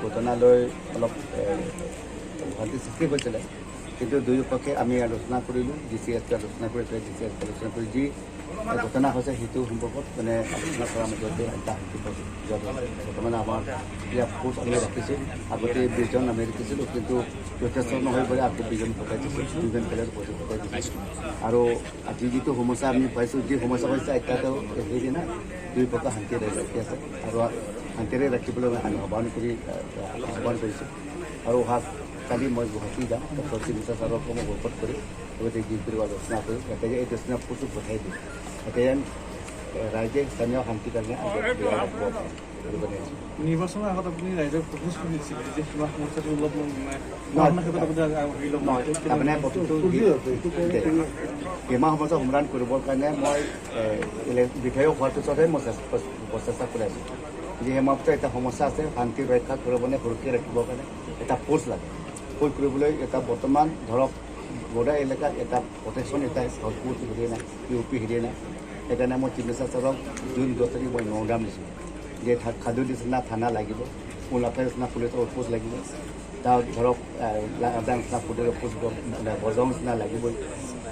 ঘটনালৈ অলপ অশান্তি সৃষ্টি হৈছিলে, কিন্তু দুয়োপক্ষে আমি আলোচনা কৰিলোঁ। ডি চি এছ পি আলোচনা কৰিছিলে, ডি চি এছ পি আলোচনা কৰি যি ঘটনা হৈছে সেইটো সম্পৰ্কত মানে আলোচনা কৰাৰ মাজতে এটা শান্তি। বৰ্তমান আমাৰ ইয়াত ফ'ৰ্চ আমি ৰাখিছোঁ। আগতে 20জন আমি ৰাখিছিলোঁ, কিন্তু যথেষ্ট নহয় বুলি আকৌ 20জন পঠাই দিছোঁ, 2জন বেলেগ পঠাই দিছোঁ। আৰু আজি যিটো সমস্যা আমি পাইছোঁ, যি সমস্যা হৈছে এতিয়াতো সেইদিনা দুই পক্ষ শান্তিৰে ৰাখি আছে আৰু শান্তিৰে ৰাখিবলৈ আমি আহ্বান কৰিছোঁ। আৰু অহা কালি মই গুৱাহাটী যাম, ডক্টৰ চিকিৎসা ছাৰক মই বৈঠক কৰি লগতে যি কৰিব আলোচনা কৰি যাতে এই দক্ষিণা প্ৰচুৰ পঠাই দিওঁ, যাতে ৰাইজে স্থানীয় শান্তিৰ কাৰণে। নিৰ্বাচনৰ আগত আপুনি ৰাইজক প্ৰতিশ্ৰুতি দিছিল যে সীমা সমস্যাটো অলপ তাৰমানে বস্তুটো সীমা সমস্যা সমাধান কৰিবৰ কাৰণে মই বিধায়ক হোৱাৰ পিছতহে মই প্ৰচেষ্টা কৰি আছোঁ যে সীমা এটা সমস্যা আছে, শান্তি ৰক্ষা কৰিবলৈ, সুৰক্ষিত ৰাখিবৰ কাৰণে এটা ফ'ৰ্চ লাগে। ফ'ৰ্চ কৰিবলৈ এটা বৰ্তমান ধৰক বৰ্ডাৰ এলেকাত এটা প্ৰটেকশ্যন এটা ফ'ৰ্চ হেৰি নাই, ইউ পি হেৰি নাই। সেইকাৰণে মই চিফ মিনিষ্টাৰ ছাৰক জুন 10 তাৰিখ মই মেম'ৰেণ্ডাম দিছোঁ যে খাদুৰ নিচিনা থানা লাগিব, উলাফাৰ নিচিনা পুলিচৰ আউটপোষ্ট লাগিব, তাৰ ধৰক নিচিনা পুলিচৰ পোষ্ট, বৰগাঁও নিচিনা লাগিবই,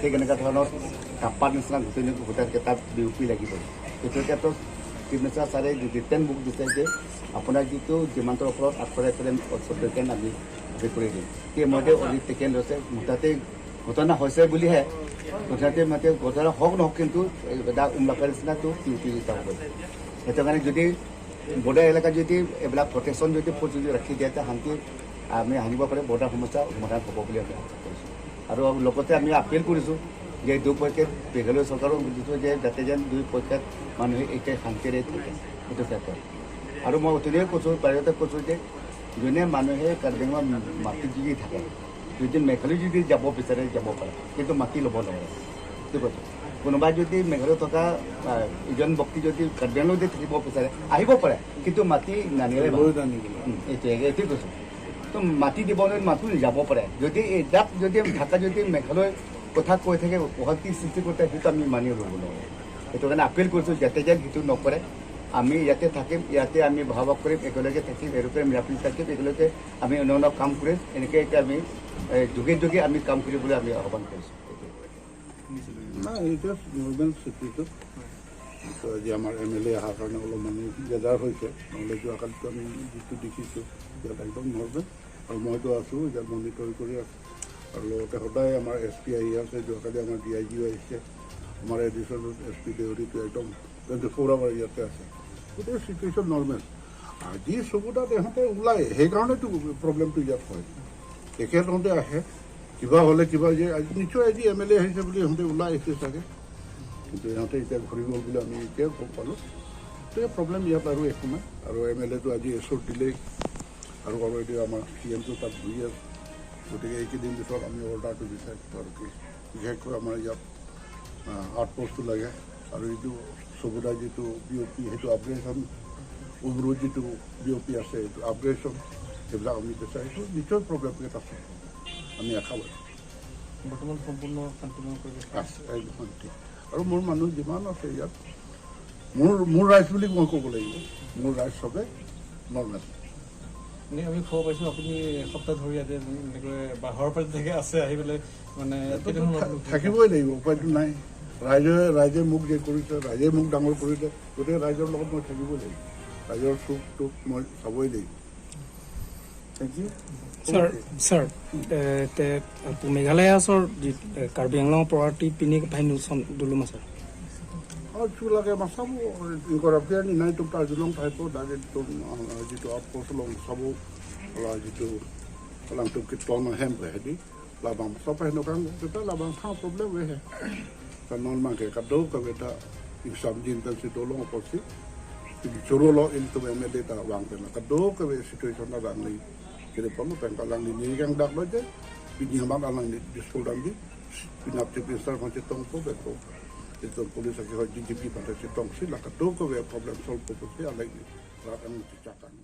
ঠিক এনেকুৱা ধৰণৰ কাপাৰ নিচিনা গোটেই গোটেই তাত বি ইউ পি লাগিবই। সেইটো ক্ষেত্ৰত চিফ মিনিষ্টাৰ ছাৰে ৰিটেন বুক দিছে যে আপোনাৰ যিটো যিমানটোৰ ওপৰত আখৰে আখৰে টেকেন আমি কৰি দিম। সেইমতে অডিট টেকেন লৈছে। মুঠতে ঘটনা হৈছে বুলিহে, মুঠতে মাতে ঘটনা হওক নহওক, কিন্তু উমলাফাৰ নিচিনাটো ইউ পি এটা হ'ব। সেইটো কাৰণে যদি বৰ্ডাৰ এলেকাত যদি এইবিলাক প্ৰটেকশ্যন যদি ফ'ৰ্চ যদি ৰাখি দিয়ে, তেতিয়া শান্তি আমি আনিব পাৰিম, বৰ্ডাৰ সমস্যা সমাধান হ'ব বুলি আমি আশা কৰিছোঁ। আৰু লগতে আমি আপিল কৰিছোঁ যে দুপক্ষে মেঘালয় চৰকাৰক দিছোঁ যে যাতে যেন দুই পক্ষত মানুহে একে শান্তিৰে থাকে সেইটো ক্ষেত্ৰত। আৰু মই অথনিয়ে কৈছোঁ, বাহিৰতে কৈছোঁ যে যোনে মানুহে কাৰ্বি আংলঙত মাটি যদি থাকে, যদি মেঘালয় যদি যাব বিচাৰে যাব পাৰে, কিন্তু মাটি ল'ব নোৱাৰে, সেইটো কৈছোঁ। কোনোবা যদি মেঘালয়ত থকা এজন ব্যক্তি যদি কাৰ্বি আংলঙত যদি থাকিব বিচাৰে আহিব পাৰে, কিন্তু মাটি নানিলে, এইটোৱে কৈছোঁ। তো মাটি দিব নোৱাৰি, মাটি যাব পাৰে। যদি ইয়াত যদি থাকা যদি মেঘালয় কথা কৈ থাকে, অশান্তি সৃষ্টি কৰি থাকে, সেইটো আমি মানি ল'ব নোৱাৰোঁ। সেইটো কাৰণে আপিল কৰিছোঁ যাতে যেন সেইটো নকৰে। আমি ইয়াতে থাকিম, ইয়াতে আমি বসবাস কৰিম, একেলগে থাকিম, একেলগে মিলাপ্ৰীতি থাকিম, একেলগে আমি অন্য কাম কৰিম, এনেকৈ আমি যুগে যুগে আমি কাম কৰিবলৈ আমি আহ্বান কৰিছোঁ। নাই, এতিয়া নৰ্মেল চিটুৱেশ্যন। আজি আমাৰ এম এল এ অহাৰ কাৰণে অলপ মানুহ গেডাৰ হৈছে, নহ'লে যোৱাকালিতো আমি যিটো দেখিছোঁ ইয়াত একদম নৰ্মেল। আৰু মইতো আছোঁ ইয়াত, মনিটৰ কৰি আছোঁ। আৰু লগতে সদায় আমাৰ এছ পি আহি আছে, যোৱাকালি আমাৰ ডি আই জিও আহিছে, আমাৰ এডিশ্যনেল এছ পি দেউৰীটো একদম 24 আৱাৰ ইয়াতে আছে। গোটেই চিটুৱেশ্যন নৰ্মেল। আজি চবুতাত ইহঁতে ওলায়, সেইকাৰণেতো প্ৰব্লেমটো ইয়াত হয়। তেখেতহঁতে আহে কিবা হ'লে কিবা যে আজি নিশ্চয় আজি এম এল এ আহিছে বুলি ইহঁতে ওলাই আহিছে চাগে, কিন্তু ইহঁতে এতিয়া ঘূৰি গ'ল বুলি আমি এতিয়া গম পালোঁ। গতিকে প্ৰব্লেম ইয়াত আৰু একো নাই। আৰু এম এল এটো আজি এচোৰ দিলেই আৰু অলৰেডি আমাৰ চি এমটো তাত ঘূৰি আছে। গতিকে এইকেইদিন পিছত আমি অৰ্ডাৰটো বিচাৰিছোঁ। আৰু কি, বিশেষকৈ আমাৰ ইয়াত আউটপোষ্টটো লাগে আৰু এইটো চবুদা যিটো বি অ' পি সেইটো আপগ্ৰেডেশ্যন, উমৰু যিটো বি অ' পি আছে সেইটো আপগ্ৰেডেশ্যন, সেইবিলাক আমি বিচাৰিছোঁ। নিশ্চয় প্ৰব্লেমকেইটা আছে, আমি আশাবাদী। বৰ্তমান সম্পূৰ্ণ শান্তিময় পৰিৱেশ আছে, একদম শান্তি। আৰু মোৰ মানুহ যিমান আছে ইয়াত, মোৰ ৰাইজ বুলি মই ক'ব লাগিব, মোৰ ৰাইজ চবে নৰ্মেল। এনে আমি খবৰ পাইছোঁ আপুনি এসপ্তাহ ধৰি ইয়াতে এনেকৈ বাঁহৰ পাতি থাকে আছে আহি পেলাই মানে থাকিবই লাগিব, উপায়টো নাই। ৰাইজে মোক যে কৰিছে, ৰাইজে মোক ডাঙৰ কৰিলে, গতিকে ৰাইজৰ লগত মই থাকিবই লাগিব, ৰাইজৰ সুখ দুখ মই চাবই লাগিব। Thank U. Sir, Meghalaya sir, Karbi Anglong প্ৰৱাৰ্টি পিনি ফাইনুচন দুলুম sir. Chulake masabu incorruption ni nai tum ta julong thai po da tum jitu outpost long sabu la jitu lang tum ki ton hem ke hedi labang so pa no kang ta labang tha problem we he ta non ma ke ka do ka beta exam jin tan si dolong oposi choro lo in tu MLA ta wang pe ka do ka we situation na rang ni kire pa mo pen ka lang ni ni kang dak lo je pini hamang lang ni dispol dang di pinap ti pisar kon tong po be ko itu polis aki hoi DGP pada si tong si lah ketu ko problem solve ko si alai rat ang cakang.